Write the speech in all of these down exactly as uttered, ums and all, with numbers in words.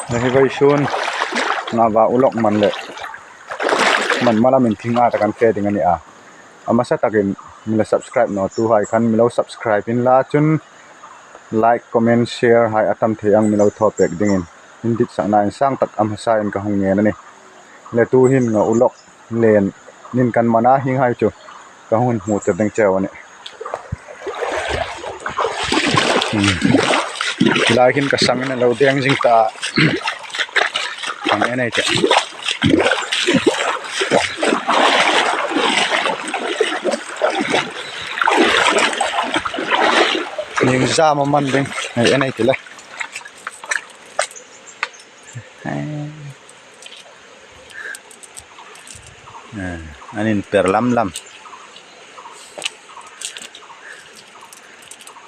Hi vawisun Ngava Ulok man le man mala min thing a ta kan fe ding a ni a. A hmasa takin mi la subscribe naw tuhai khan mi lo subscribe inla, chun like, comment, share hai a tam thei ang mi lo thaw pek dingin in ditsakna insang tak a hmasa in ka hung ngen a nih. Le tuhin Nga Ulok len nin kan man a, hieng hai chu ka hung hmu tir ding cheu a nih. Hmm. Lai khin ka sang in a lo deng zing ta. Kan en ei che. Ning zam a man ding. Ei, en ei che le. Eh, an inper lam lam.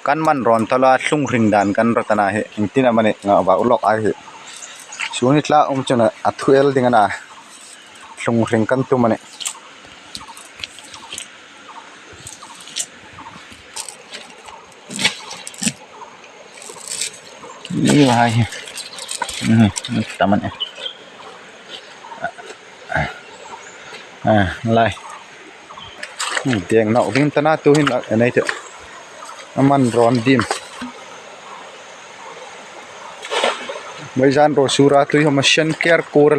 Kan man rawn tala thlung hring dan kan rawt a na hi, engtin am a ni, Ngava Ulok ai hi. Suni tla um chun a thu el ding a na, thlung hring kan tum a nih. Ni hai. Hmm, tam a nih. Ah, lai. Hmm, deng nawk ding ta na tuhin la, nei te. A man rawn dim. Vawizan ro sura tui hom a sen ker kur.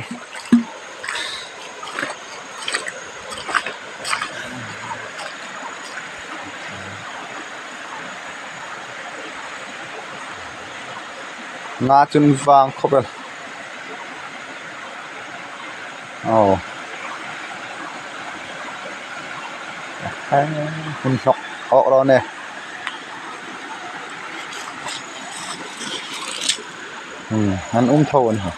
Nga chun vang khawp el. Oh. Hun hlawk awk ro ne. Hmm, an um tho an ha.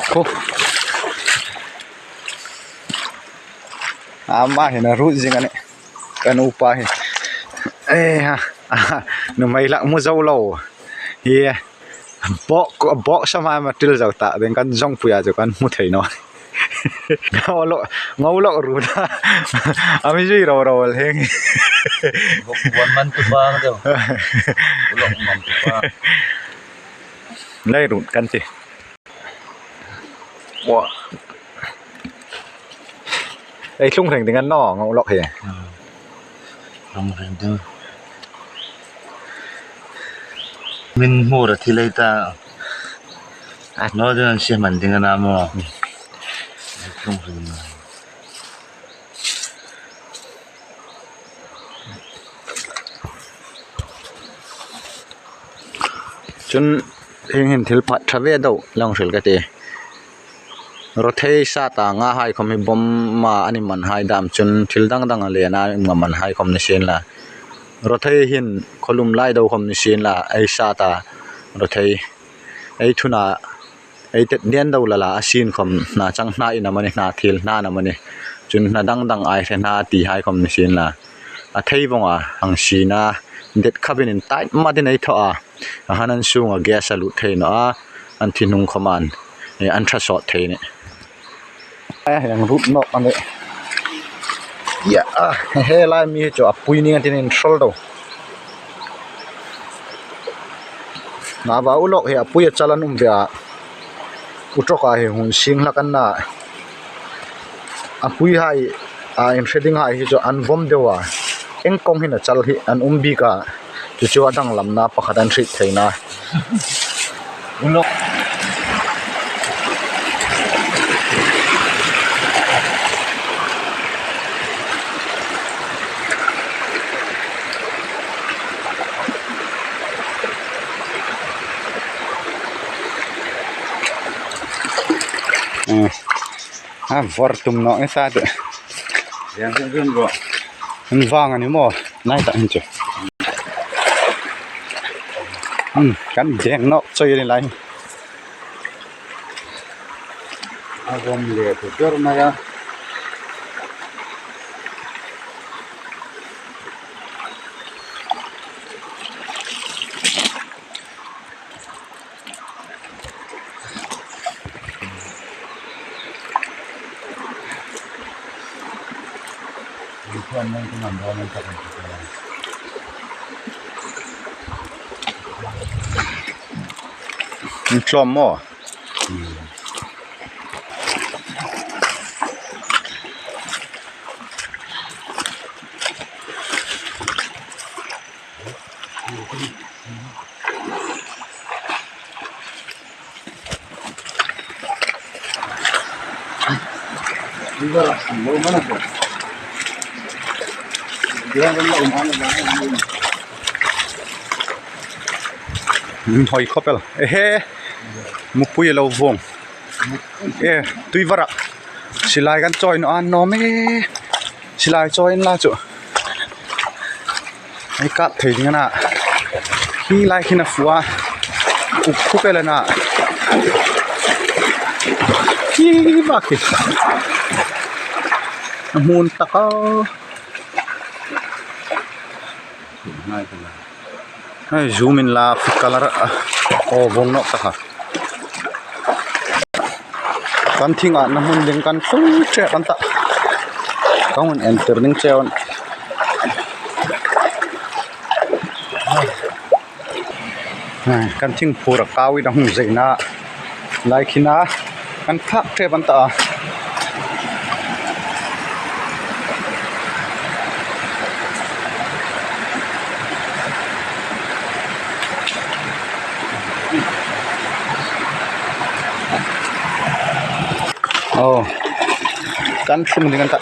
Khu. Ama hin a rut zing a nih. Kan upa hi. Eh, ha. Nuhmei lak mu zo lo. Hi. Bawk, bawk sama ma til zo ta. Deng kan zong puya zo kan hmu thei naw. Nga Ulok, Nga Ulok rut a. A mi zui ro ro el heng. Bawk buan man tu pa deu. Ulok man tu pa. Lai rut kan ti. Wa. Ei thlung hring ding an naw, Nga Ulok hi. Hmm. Thlung hring ding. Min hmu ra thi lei ta. A. Naw ding an si man ding a na maw. Hmm. Ei thlung hring. Chun hieng hin thil phat ṭha ve deu lo hril ka ti. Rawthei sa ta nga hai khom hi bomb-a an man hai dam chun thil dang dang a len a, an man hai khom ni sien la. Rawthei hin khawlum lai deu khom ni sien la, ei sa ta rawthei ei thuna ei tet den deu la la, a sin khom hna chang hna in a mani, hna thil hna in a mani, chun hna dang dang ai hre hna ti hai khom ni sien la. A thei vong a, hang sina det khavin in tight matin ei thaw a. A han an sunga gas a lut thei naw a, an thi hnung khom an, eh, an ṭha sawt thei ni. Ai, hang rut nawk a nih. Ya, a, he lai mi chu a pui ning an tin in hrol deu. Ngava Ulok hi a pui a chal an um ve a. U ṭawk a hi hun sing hlak an na. A pui hai, a inhre ding hai hi chu an vawm deu a. Eng kawng hin a chal hi an um bik a. Chu chu a danglamna pakhat an hriet theina. Ulok. Hmm. A vawr tum naw e sa te. Yang sen sen ro. An vang a ni maw? Nai ta hin chu. Hmm, kan deng nawk choi a ni lai. A vawm le tu dor mai a. Tlawm maw? Hoi khawp el. Ehe. Mupui a lo vawng. E, tui vara. Silai kan chawi naw a nuom e. Silai chawi inla chu. Ei kap thei ding a na. Hi lai khin a fua. Uk khawp el a na. Hi bak hi. A hmun tak a. Hei, zoom inla, color a, aw, vawng nawk tak a. Kan thing atna hmun ding kan tlung che kan ta. Kan hung entir ding che an. Kan thing phur a kau i dang hung zeina. Lai khin a kan phak ṭep an ta a. Aw, kan tlung ding an ta.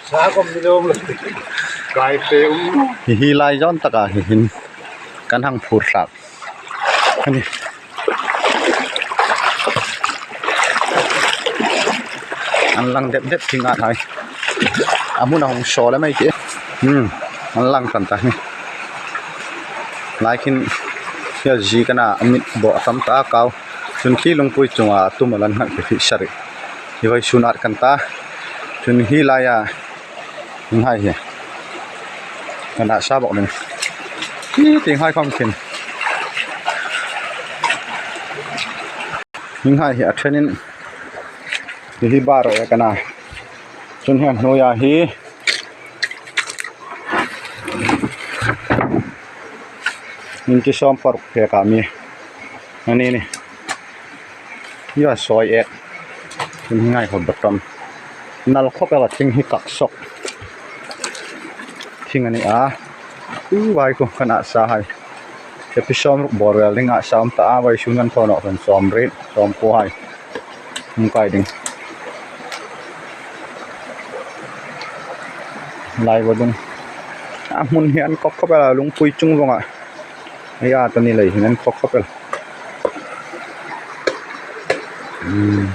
Sa kom ni lom lo. Kai pe um. Hi hi lai zawn taka hi hin kan hang phur hlak a nih. An lang dep dep thing a hai. A hmun a hung sawl a mai ti. Hmm. An lang kan ta hi. Lai khin hi a zi kan a mit bo tam ta kau. Chun khi lungpui chunga tum a lan ngat khi sari. Hi vawisun at kan ta. Chun hi laia hing hai hi. Kan a sa bawk ning. Hi ting hai khawm khin. Hing hai hi a ṭhenin. Hi hi bar e kan a. Chun hi a hnuoia hi. Inchi sawm paruk phek a mi. A ni ni. Hi a sawi e. Chun hi ngai khawp bawk tam. Nal khawp el a thing hi kak sawk. Thing a ni a. U vai ku kan a sa hai. Episode ruk bor vel ding a sa um ta a, vawisun kan thaw nawk kan sawm riet, sawm kuo hai. Hung kai ding. Lai bo ding. A hmun hi an kawk khawp el a, lungpui chung vawngah. Ei a ta ni lei hin an kawk khawp el. Hmm.